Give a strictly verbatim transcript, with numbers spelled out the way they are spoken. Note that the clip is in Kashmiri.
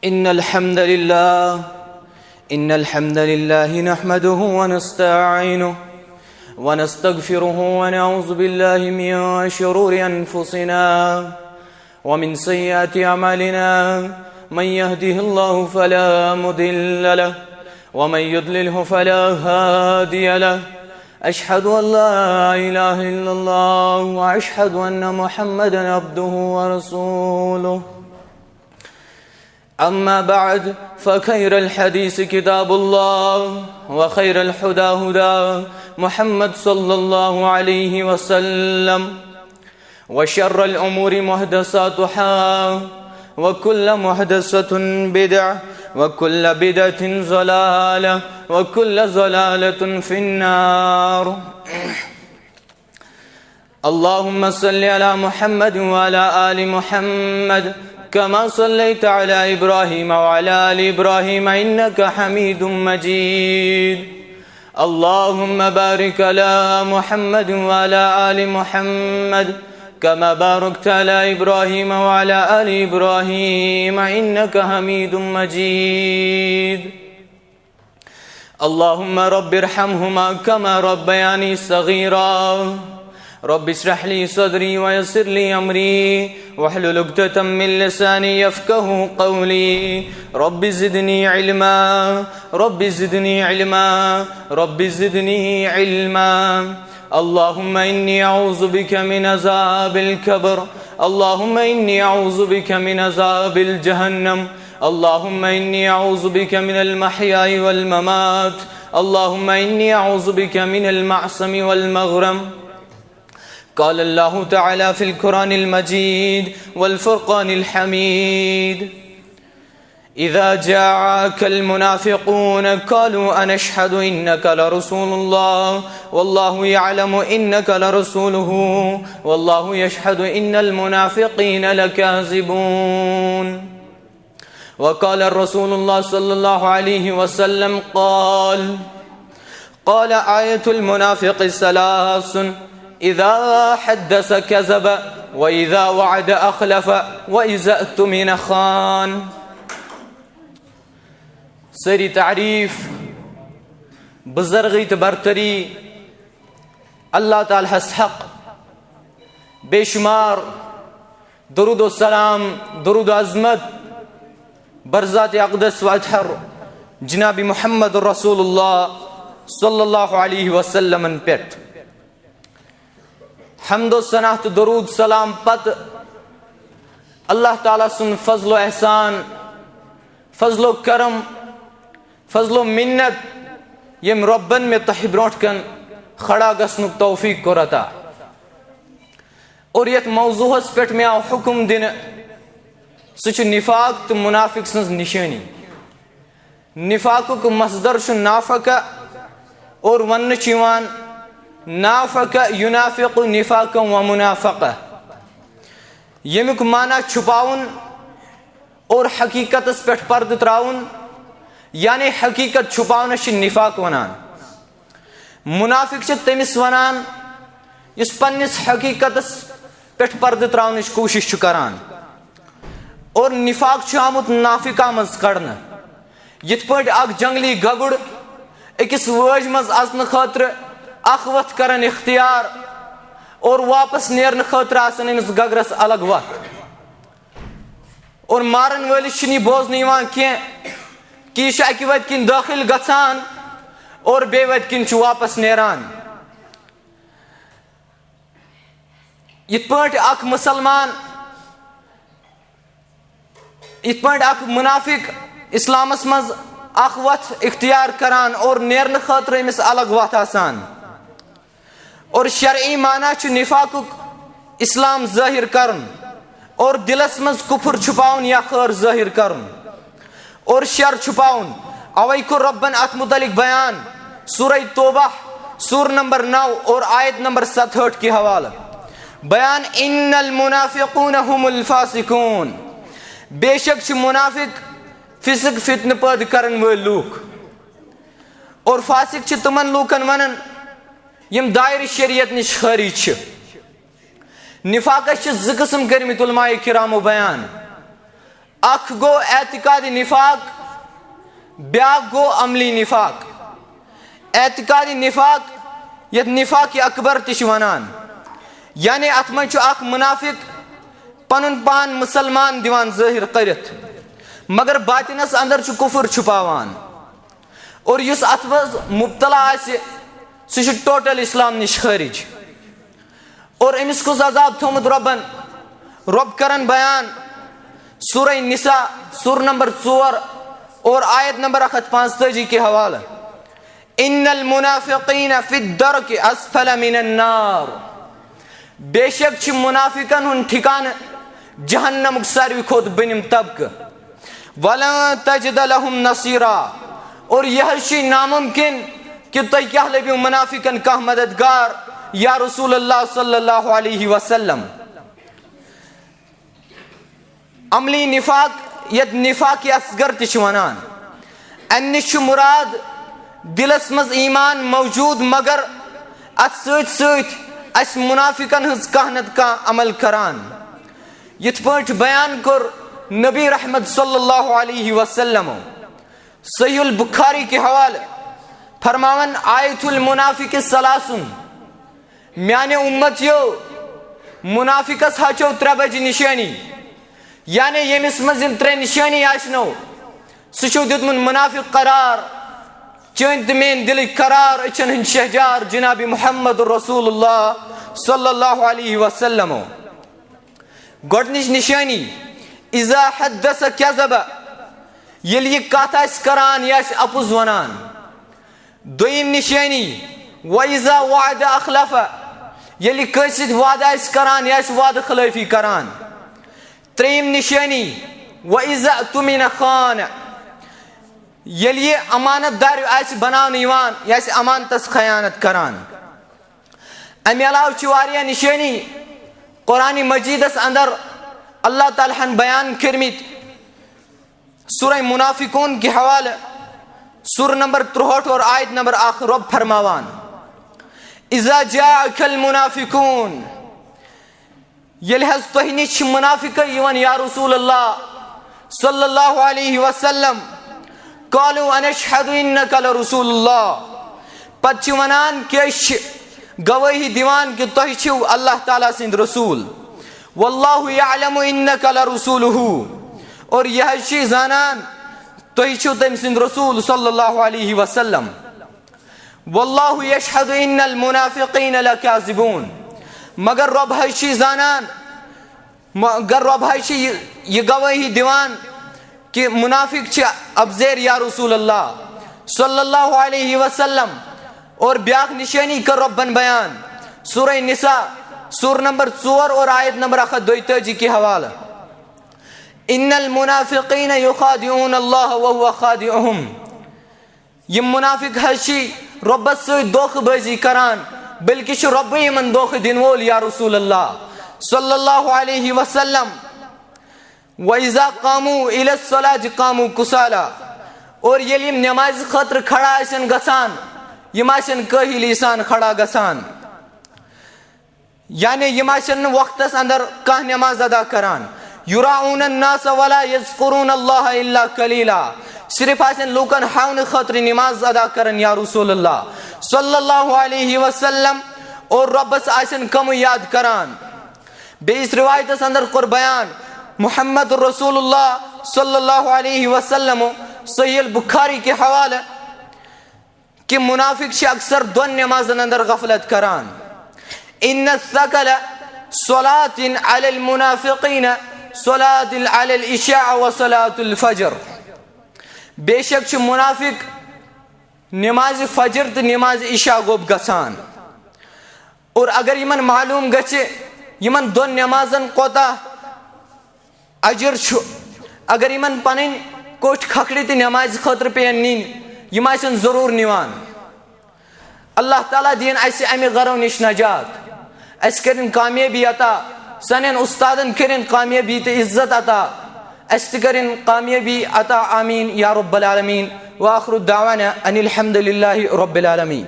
إن الحمد لله إن الحمد لله نحمده ونستعينه ونستغفره ونعوذ بالله من شرور أنفسنا ومن سيئات أعمالنا. من يهده الله فلا مضل له ومن يضلله فلا هادي له. أشهد أن لا إله إلا الله وأشهد أن محمدا عبده ورسوله. أما بعد، فخير الحديث كتاب الله، وخير الهدى هدى محمد صلى الله عليه وسلم، وشر الأمور محدثاتها، وكل محدثة بدعة، وكل بدعة ضلالة، وكل ضلالة في النار. اللهم صل على محمد وعلى آل محمد كما صليت على إبراهيم وعلى آل إبراهيم إنك حميد مجيد. اللهم بارك على محمد وعلى آل محمد كما باركت على إبراهيم وعلى آل إبراهيم إنك حميد مجيد. اللهم رب ارحمهما كما ربياني صغيرا. رب اشرح لي صدري ويسر لي أمري واحلل عقدة من لساني يفقه قولي. رب زدني علما، رب زدني علما، رب زدني علما. اللهم إني أعوذ بك من عذاب القبر. اللهم إني أعوذ بك من عذاب الجهنم. اللهم إني أعوذ بك من المحيا والممات. اللهم إني أعوذ بك من المعصم والمغرم. قال الله تعالى في القرآن المجيد والفرقان الحميد: إذا جاءك المنافقون قالوا أنشهد إنك لرسول الله والله يعلم إنك لرسوله والله يشهد إن المنافقين لكاذبون. وقال رسول الله صلى الله عليه وسلم قال، قال: آية المنافق ثلاث، إذا حدث كذب، وإذا وعد أخلف، وإذا اؤتمن خان. سٲری تعریٖف، بزرگی تہٕ برتری اللہ تعالیٰ ہس حق، بے شمار درود و سلام، درود و عظمت بر ذات اقدس و اطہر جناب محمد رسول اللہ صلی اللہ علیہ وسلمن پٮ۪ٹھ۔ حمد و ثنا تہٕ درود سلام پتہٕ اللہ تعالیٰ سُنٛد فضل و احسان، فضل و کرم، فضل و منت، ییٚمۍ رۄبن مےٚ تۄہہِ برونٛٹھ کن کھڑا گژھنُک توفیق کوٚر عطا۔ اور یتھ موضوعس پٮ۪ٹھ مےٚ آو حکم دِنہٕ، سُہ چھُ نفاق تہٕ منافق سٕنٛز نشٲنی۔ نفاقُک مصدر چھُ نافقہ، اور وننہٕ چھُ یِوان نافقہ ینافق نفاقا و منافقہ، ییٚمیُک معنی چھُپاوُن اور حقیقتس پٮ۪ٹھ پردٕ تراوُن، یعنی حقیقت چھُپاونس چھِ نفاق ونان۔ منافق چھِ تٔمِس ونان یُس پننِس حقیقتس پٮ۪ٹھ پردٕ تراونٕچ کوٗشش چھُ کران۔ اور نفاق چھُ آمُت نافقہ منٛز کڑنہٕ۔ یِتھ پٲٹھۍ اکھ جنگلی گگُر أکِس وٲج منٛز اژنہٕ خٲطرٕ اکھ وتھ کران اختیار اور واپس نیرنہٕ خٲطرٕ آسان أمِس گگرس الگ وتھ۔ اور مارن وٲلِس چھُنہٕ یہِ بوزنہٕ یِوان کینٛہہ کہِ یہِ چھُ اکہِ وتہِ کِنۍ دٲخل گژھان اور بیٚیہِ وتہِ کِنۍ چھُ واپس نیران۔ یِتھ پٲٹھۍ اکھ مسلمان، یِتھ پٲٹھۍ اکھ منافق اسلامس منٛز اکھ وتھ اختیار کران اور نیرنہٕ خٲطرٕ أمِس الگ وتھ آسان۔ اور شرعی معنی چھُ نفاقُک اسلام ظٲہر کرُن اور دلس منٛز کفر چھُپاوُن یا خٲر ظٲہر کرُن اور شر چھُپاوُن۔ اوے کوٚر رۄبن اتھ متعلق بیان سورہ توبہ، سور نمبر نو اور آیت نمبر ستہٲٹھ کہِ حوالہٕ۔ بیان، ان المنافقون هم الفاسقون، بے شک چھِ منافق فسق فتنہٕ پٲدٕ کرن وٲلۍ لوٗکھ۔ اور فاسق چھِ تِمن لوٗکن ونان یِم دایرٕ شریعت نِش خٲرج چھِ۔ نفاقس چھِ زٕ قٕسم کٔرمٕتۍ علماء کرامو بیان۔ اکھ گوٚو اعتقادی نفاق، بیاکھ گوٚو عملی نفاق۔ اعتقادی نفاق، یتھ نفاق اکبر تہِ چھِ ونان، یعنی اتھ منٛز چھُ اکھ منافق پنُن پان مسلمان دِوان ظٲہر کٔرِتھ، مگر باطنس اندر چھُ کفر چھپاوان۔ اور یُس اتھ منٛز مبتلا آسہِ، سُہ چھُ ٹوٹل اسلام نِش خٲرج۔ اور أمِس کُس عذاب تھوٚومُت رۄبن؟ رۄب کرن بیان سورہ نساء، سورہ نمبر ژور اور آیت نمبر اکھ ہتھ پانٛژتٲجی کہِ حوالہٕ، ان المنافقین فی الدرک اسفل من النار۔ بے شک چھِ منافقن ہُنٛد ٹھکانہٕ جہنمُک ساروی کھۄتہٕ بٔنِم طبقہٕ۔ ولن تجد لهم نصیرا، اور یہِ حظ چھُ ناممکن کہِ تۄہہِ کیٛاہ لٔبِو منافقن کانٛہہ مددگار، یا رسول اللہ صلی اللہ علیہ وسلم۔ عملی نفاق، یتھ نفاق اصغر تہِ چھِ ونان، امہِ نِش چھُ مراد دلس منٛز ایمان موجود، مگر اتھ سۭتۍ سۭتۍ اسہِ منافقن ہٕنٛز کانٛہہ نتہٕ کانٛہہ عمل کران۔ یِتھ پٲٹھۍ بیان کوٚر نبی رحمت صلی اللہ علیہ وسلم صحیح البخاری کہِ حوالہٕ فرماوان، آیت المنافق ثلاث، میانہِ امتیو، منافقس ہا چھو ترٛےٚ بجہِ نشٲنی، یعنی ییٚمِس منٛز یِم ترٛےٚ نشٲنی آسنو، سُہ چھُو دیُتمُت منافق قرار، چٲنۍ تہٕ میٲنۍ دِلٕکۍ قرار، أچھن ہٕنٛدۍ شہجار جناب محمد رسول اللہ صلی اللہ علیہ وسلم۔ گۄڈٕنِچ نشٲنی، اذا حدث کذب، ییٚلہِ یہِ کتھ آسہِ کران، یہِ آسہِ اپُز ونان۔ دوٚیِم نشٲنی، واذا وعد اخلف، ییٚلہِ کٲنٛسہِ سۭتۍ وعدٕ آسہِ کران، یہِ آسہِ وعدٕ خلٲفی کران۔ ترٛیٚیِم نشٲنی، واذا اؤتمن خان، ییٚلہِ یہِ امانت دار آسہِ بناونہٕ یِوان، یہِ آسہِ امانتس خیانت کران۔ امہِ علاوٕ چھِ واریاہ نشٲنی قرآن مجیدس اندر اللہ تعالیٰ ہن بیان کٔرمٕتۍ۔ سورہ منافقون کہِ حوالہٕ، سورہ نمبر ترٛہٲٹھ اور آیت نمبر اکھ، رۄب فرماوان، اذا جاءک المنافقون، ییٚلہِ حظ تۄہہِ نِش چھِ منافقے یِوان یا رسول اللہ صلی اللہ علیہ وسلم، قالوا انشهد انک لرسول اللہ، پتہٕ چھِ ونان کہِ أسۍ چھِ گوٲہی دِوان کہِ تۄہہِ چھِو اللہ تعالیٰ سٕنٛدۍ رسول، واللہ یعلم انک لرسولہ، اور یہِ حظ چھِ زانان تُہۍ چھِو تٔمۍ سٕنٛدۍ رسول صلی اللہ علیہ وسلم۔ واللہ یشہد ان المنافقین لکاذبون، مگر رۄب حظ چھِ زانان، مگر رۄب حظ چھِ یہِ، یہِ گوٲہی دِوان کہِ منافق چھِ اپزیر یا رسول اللہ صلی اللہ علیہ وسلم۔ اور بیاکھ نشٲنی کٔر رۄبن بیان سورہ نساء، سورہ نمبر ژور اور آیت نمبر اکھ ہتھ دۄیتٲجی کہِ حوالہٕ، ان المنافقین یخادعون اللہ وهو خادعهم، یِم منافق حظ چھِ رۄبس سۭتۍ دھوکہٕ بٲزی کران، بلکہِ چھُ رۄبٕے یِمن دھوکہٕ دِنہٕ وول یا رسول اللہ صلی اللہ علیہ وسلم۔ وَإِذَا قَامُوا إِلَى الصَّلَاةِ قَامُوا كُسَالَىٰ، اور ییٚلہِ یِم نمازِ خٲطرٕ کھڑا آسن گژھان، یِم آسن کٲہِلی سان کھڑا گژھان۔ یعنی یِم آسن نہٕ وقتس اندر کانٛہہ نماز ادا کران۔ یُراعون الناس ولا یذکرون اللہ الا قلیلا، صرف آسن لوٗکن ہاونہٕ خٲطرٕ نماز ادا کران یا رسول اللہ صلی اللہ علیہ وسلم، اور رۄبس آسن کمٕے یاد کران۔ بیٚیِس رِوایتَس اندر کوٚر بیان محمد رسول اللہ صلی اللہ علیہ وسلم صحیح البخاری کہِ حوالہٕ کہِ منافق چھِ اکثر دۄن نمازن اندر غفلت کران۔ ان الثقل صلاة علی المنافقین صلاة علی العشاء و صلاة الفجر، بے شک چھِ منافق نمازِ فجر تہٕ نمازِ عشاء گوٚب گژھان۔ اور اگر یِمن معلوم گژھِ یِمن دۄن نمازن کوتاہ اجر چھُ، اگر یِمن پنٕنۍ کوٚٹھۍ کھکھرِ تہِ نمازِ خٲطرٕ پیٚین نِنۍ، یِم آسن ضروٗر نِوان۔ اللہ تعالیٰ دِیِن اسہِ امہِ غرو نِش نجات، اسہِ کٔرِن کامیٲبی عطا، سانٮ۪ن استادن کٔرِن کامیٲبی تہٕ عزت عطا، اسہِ تہِ کٔرِن کامیٲبی عطا، آمین یا رب العالمین۔ وآخر دعوانا ان الحمد للہ رب العالمین۔